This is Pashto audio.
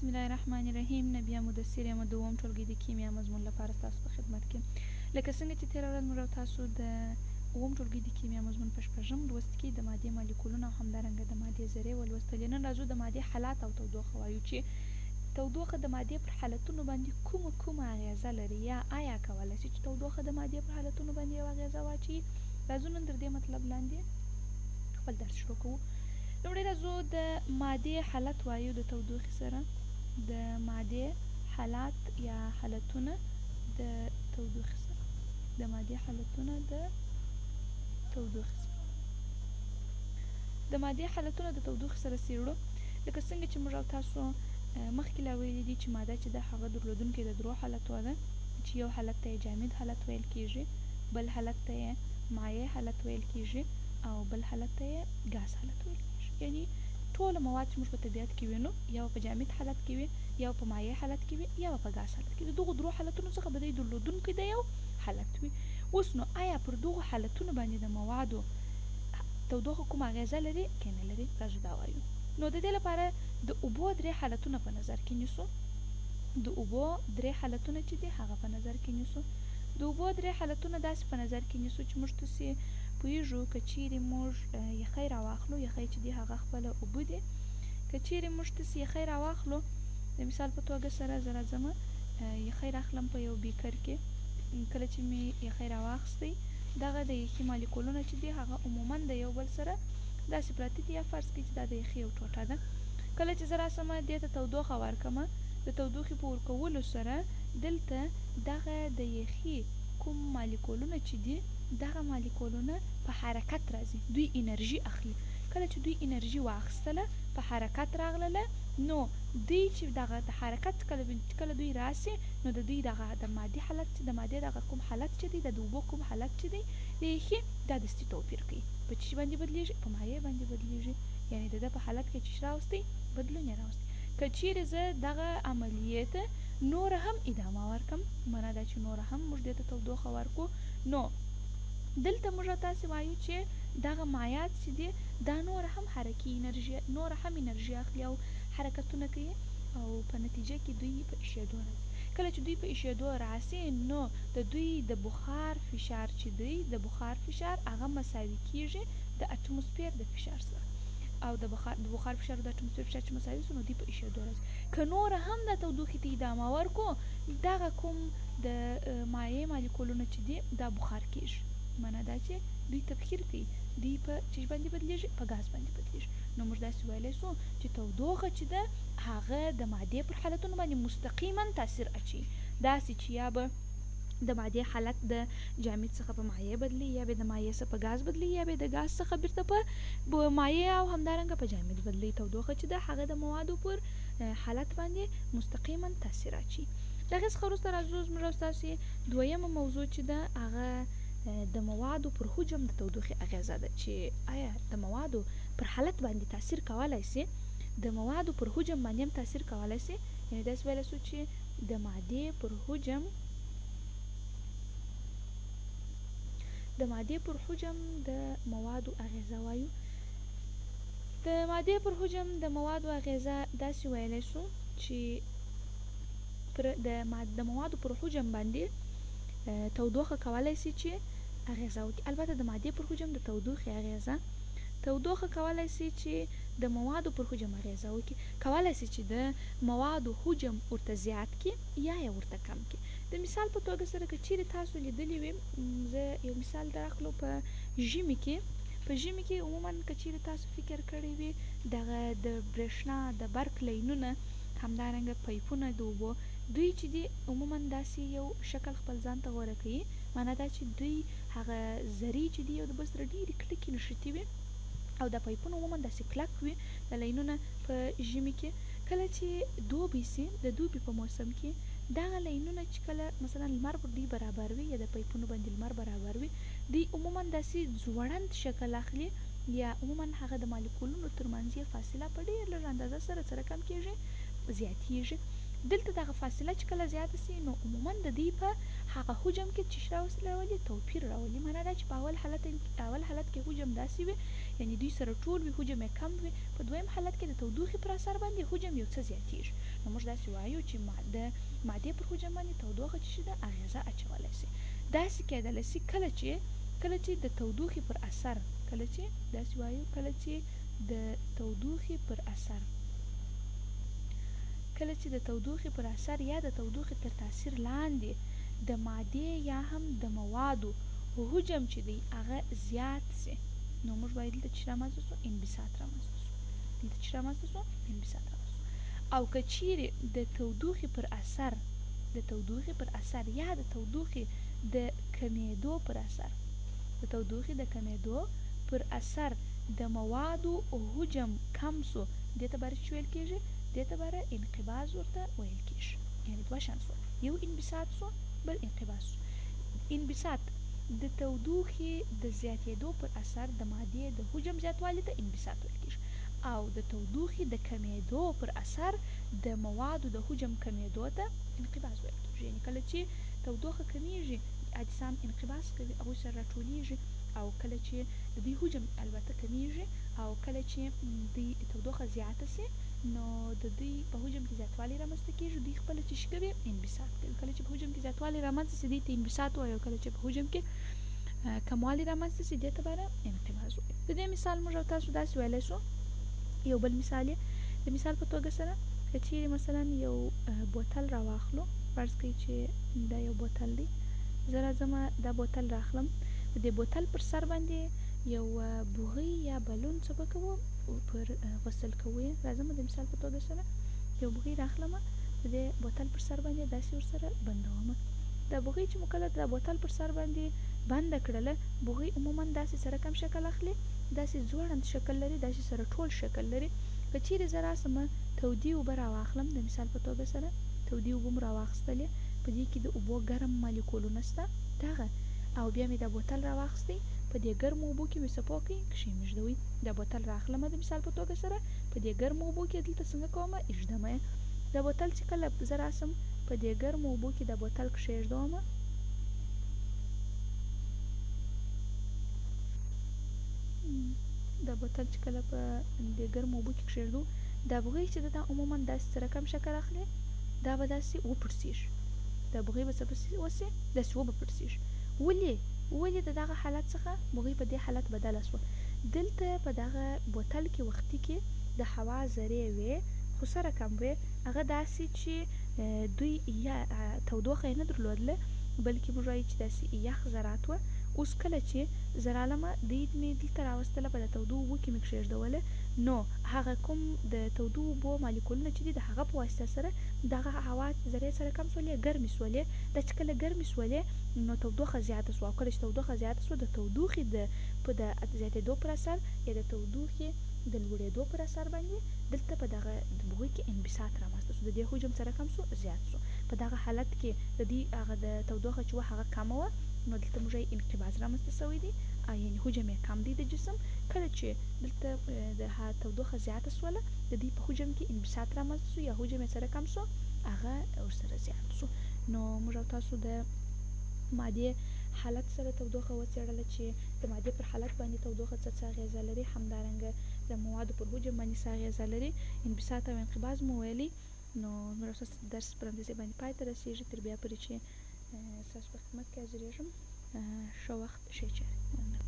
بسم الله الرحمن الرحیم نبیه مدثر یم د اووم ټولګي د کیمیا مضمون لپاره ستاسو په خدمت کې. لکه څنګه چې تېره ورځ موږ او تاسو د اووم ټولګي د کیمیا مضمون په شپږم لوست کې د مادې مالیکولونه او همدارنګه د مادې ذرې ولوستلې، نن راځو د مادې حالات او تودوخه وایو چې تودوخه د مادې پر حالتونو باندې کومه کومه اغېزه لري یا آیا کولای شي چې تودوخه د مادې پر حالتونو باندې یوه اغېزه واچوي. راځو نن تر دې مطلب لاندې خپل درس شروع کوو. لومړی راځو د مادې حالت وایو د تودوخې سره، د مادې حالات یا حالتونه د تودوخې سره، د مادې حالتونه د تودوخې سره، د مادې حالتونه د تودوخې سره څېړو. لکه څنګه چې موږ او تاسو مخکې لا ویلي دي چې ماده چې ده هغه درلودونکې د درو حالتو ده، چې یو حالت ته یې جامد حالت ویل کېږي، بل حالت ته یې مایع حالت ویل کېږي او بل حالت ته یې ګاز حالت ویل کېږي. یعنی ټوله مواد چې موږ په طبیعت کې وینو یا په جامد حالت کې وي، یا په مایع حالت کې وي، یا په ګاز حالت کې. د دغو درو حالتونو څخه به دی درلودونکی د یو حالت وي. اوس نو آیا پر دغو حالتونو باندې د موادو تودوخه کومه اغېزه لري که نه لري؟ راځو دا وایو. نو د دې لپاره د اوبو درې حالتونه په نظر کې نیسو. د اوبو درې حالتونه چې دي هغه په نظر کې نیسو. د اوبو درې حالتونه داسې په نظر کې نیسو چې موږ تاسې پوهېږو که چیرې موږ یخی راواخلو، یخی چې دي هغه خپله اوبه دي، که چیرې موږ تاسې یخی راواخلو د مثال په توګه سره زه راځم یخی راخلم په یو بیکر کې، کله چې مې یخی راواخستی دغه د یخي مالیکولونه چې دي هغه عموما د یو بل سره داسې پراته دي، یا فرض کړئ چې دا د یخي یو ټوټه ده. کله چې زه راسم دې ته تودوخه ورکړم، د تودوخې په ورکولو سره دلته دغه د یخي کوم مالیکولونه چې دي دغه مالیکولونه په حرکت راځي، دوی انرژي اخلي. کله چې دوی انرژي واخیستله په حرکت راغلله، نو دوی چې دغه د حرکت کله دوی راسي نو د دوی دغه د مادي حالت چې د مادې دغه کوم حالت چې دی، د اوبو کوم حالت چې دی د یخي دا دستي توپیر کوي، په څه باندې بدلیږي؟ په مایع باندې بدلیږي. یعنی د ده په حالت کې چې راوستی بدلون یې راوستی. که چیرې زه دغه عملیې ته نوره هم ادامه ورکم، معنا دا چې نوره هم موږ دې ته تودوخه ورکو، نو دلته موږ تاسې وایو چې دغه مایعات چې دي دا نوره هم حرکي انرژي، نوره هم انرژي اخلي او حرکتونه کوي او په نتیجه کې دوی په ایشېدو راځي. کله چې دوی په ایشېدو راسي نو د دوی د بخار فشار چې دی، د بخار فشار هغه مساوي کیږي د اتموسفیر د فشار سره، او د بخار فشار او د اتموسفیر فشار چې مساوي سو نو دوی په ایشېدو راځي. که نوره هم د تودوخې ته ادامه ورکو دغه کوم د مایع مالیکولونه چې دي دا بخار کیږي، معنا دا چې دوی تبخیر کوي، دوی په څه باندې بدلیږي؟ په ګاز باندې بدلیږي. نو موږ داسې ویلی سو چې تودوخه چې ده هغه د مادې پر حالتونو باندې مستقیما تاثیر اچوي، داسې چې یا به د مادې حالت د جامد څخه په مایع بدلی، یا به د مایع څخه په ګاز بدلی، یا به د ګاز څخه بیرته په مایع او همدارنګه په جامد بدلی. تودوخه چې ده هغه د موادو پر حالت باندې مستقیما تاثیر اچوي. د هغې څخه وروسته راځو زموږ او ستاسې دویمه موضوع چې ده هغه د موادو پر حجم د تودوخې اغېزه ده، چې آیا د موادو پر حالت باندې تاثیر کولای سي، د موادو پر حجم باندې هم تاثیر کولای سي. یعنې داسې ویلی سو چې د مادې پر حجم، د مادې پر حجم د موادو اغېزه وایو. د مادې پر حجم د موادو اغېزه داسې ویلی سو چې پر د موادو پر حجم باندې تودوخه کولای سي چې اغېزه وکړي. البته د مادې پر حجم د تودوخې اغېزه، تودوخه کولای سي چې د موادو پر حجم اغېزه وکړي، کولای سي چې د موادو حجم ورته زیات کړي یا یې ورته کم کړي. د مثال په توګه سره که چیرې تاسو لیدلي وي، زه یو مثال دراخلو، په ژمي کې، په ژمي کې عموما که چیرې تاسو فکر کړی وي دغه د برېښنا د برق لینونه همدارنګه پایپونه د اوبو دوی چې دي عموما داسې یو شکل خپل ځان ته غوره کوي، معنا دا چې دوی هغه ذرې چې دي یو د بل سره ډېرې کلکې نښتې وي او دا پایپونه عموما داسې کلک وي د لینونه په ژمي کې. کله چې دوبی سي، د دوبي په موسم کې دغه لینونه چې کله مثلا لمر پر دوی برابر وي یا د پایپونو باندې لمر برابر وي، دوی عموما داسې ځوړند شکل اخلي، یا عموما هغه د مالیکولونو ترمنځ یې فاصله په ډېر لږ اندازه سره څه رقم کېږي؟ زیاتیږي. دلته دغه فاصله چې کله زیاته سي نو عموما د دوی په هغه حجم کې چې راوستل راولي توپیر راولي. معنا دا چې په اول حالت اول حالت کې حجم داسې وي، یعنی دوی سره ټول وي، حجم یې کم وي. په دویم حالت کې د تودوخې پر اثر باندې حجم یو څه زیاتیږي. نو موږ داسې وایو چې د مادې پر حجم باندې تودوخه چې ده اغیزه اچولی سي. داسې کېدلی سي کله چې کله چې د تودوخې پر اثر، کله چې داسې وایو کله چې د تودوخې پر اثر، کله چې د تودوخې پر اثر یا د تودوخې تر تاثیر لاندې د مادې یا هم د موادو حجم چې دی هغه زیات سي، نو موږ باید دلته چې رامنځته سو انبساط رامنځته سو، دلته چې رامنځته سو انبساط رامنځته سو. او که چیرې د تودوخې پر اثر، د تودوخې پر اثر یا د تودوخې د کمیدو پر اثر، د تودوخې د کمیدو پر اثر د موادو حجم کم سو، دې ته باره څه ویل کیږي؟ دې ته باره انقباض ورته ویل کیږي. یعنی دوه شیان سول، یو انبساط سو، بل انقباض سو. انبساط د تودوخې د زیاتېدو پر اثر د مادې د حجم زیاتوالي ته انبساط ویل کیږي، او د تودوخې د کمیدو پر اثر د موادو د حجم کمیدو ته انقباض ویل کیږي. یعنی کله چې تودوخه کمیږي اجسام انقباض کوي، هغوی سره راټولیږي، او کله چې د دوی حجم البته کمیږي، او کله چې دوی تودوخه زیاته سي نو د دوی په حجم کې زیاتوالی رامنځته کیږي، دوی خپله چې کوي انبساط کوي. کله چې په حجم کې زیاتوالی رامنځته سي دوی ته انبساط وایي، او کله چې په حجم کې کموالی رامنځته سي دې ته باره انقباض وایي. د دې مثال موږ او تاسو داسې ویلی سو، یو بل مثال یې د مثال په توګه سره، که چیرې مثلا یو بوتل راواخلو، فرض کړئ چې دا یو بوتل دی، زه راځم دا بوتل راخلم، د دې بوتل پر سر باندې یو بوغۍ یا بلون څه به کوو، پر غسل کوو یې. راځم د مثال په توګه سره یو بوغۍ راخلم، د دې بوتل پر سر باندې داسې ورسره بندوم. دا بوغۍ چې مو کله د بوتل پر سر باندې بنده کړله، بوغۍ عموما داسې سره کم شکل اخلي، داسې ځوړند شکل لري، داسې سره ټول شکل لري. که چیرې زه راسم تودې اوبه راواخلم، د مثال په توګه سره تودې اوبه مو راواخیستلې، په دې کې د اوبو ګرم مالیکولونه شته دغه، او بیا مې دا بوتل راواخیستی، په دې ګرمو اوبو کې مې څه پوه کړئ کښېږدوئ. دا بوتل راخلمه د مثال په توګه سره په دې ګرمو اوبو کې دلته څنګه کومه ایږدمه یې. دا بوتل چې کله زه راسم په دې ګرمو اوبو کې دا بوتل کښېږدومه، دا بوتل چې کله په دې ګرمو اوبو کې کښېږدو، دا بوغۍ چې ده دا عموما داسې څه رقم شکل اخلي، دا به داسې وپړسېږي، دا بوغۍ به څه پسې وسي، داسې وبه پړسېږي. ولې ولې د دغه حالت څخه بوغۍ په دې حالت بدله سوه؟ دلته په دغه بوتل کې وختي کې د هوا ذرې وې، خو څه رقم وې، هغه داسې چې دوی یا تودوخه یې نه درلودله، بلکې موږ وایو چې داسې یخ ذرات وه. اوس کله چې زه رالمه دوی مې دلته راوستله، په د تودو اوبو کې مې کښېږدوله، نو هغه کوم د تودو اوبو مالیکولونه چې دي د هغه په واسطه سره دغه هوا ذرې سره کم سولې، ګرمې سولې. دا چې کله ګرمې سولې نو تودوخه زیاته سوه، او کله چې تودوخه زیاته سوه د تودوخې د په د زیاتېدو پر اثر یا د تودوخې د لوړېدو پر اثر باندې دلته په دغه بوغۍ کې انبساط رامنځته سو، د دې حجم سره کم سو، زیات سو. په دغه حالت کې د دې هغه د تودوخه چې وه هغه کمه وه، نو دلته موږ انقباض رامنځته سوی دی، یعنی حجم یې کم دی د جسم. کله چې دلته د تودوخه زیاته سوله د دې په حجم کې انبساط رامنځته سو، یا حجم یې سره کم سو، هغه ورسره زیات سو. نو موږ او تاسو د مادې حالت سره تودوخه وڅېړله چې د مادې پر حالت باندې تودوخه څه څه اغېزه لري، همدارنګه د موادو پر حجم باندې څه اغېزه لري، انبساط او انقباض مو ویلی. نو زموږ درس پر همدې باندې پای ته رسېږي. تر بیا پورې چې ستاسو په خدمت کې حاضرېږم، ښه وخت، ښې چارې. مننه.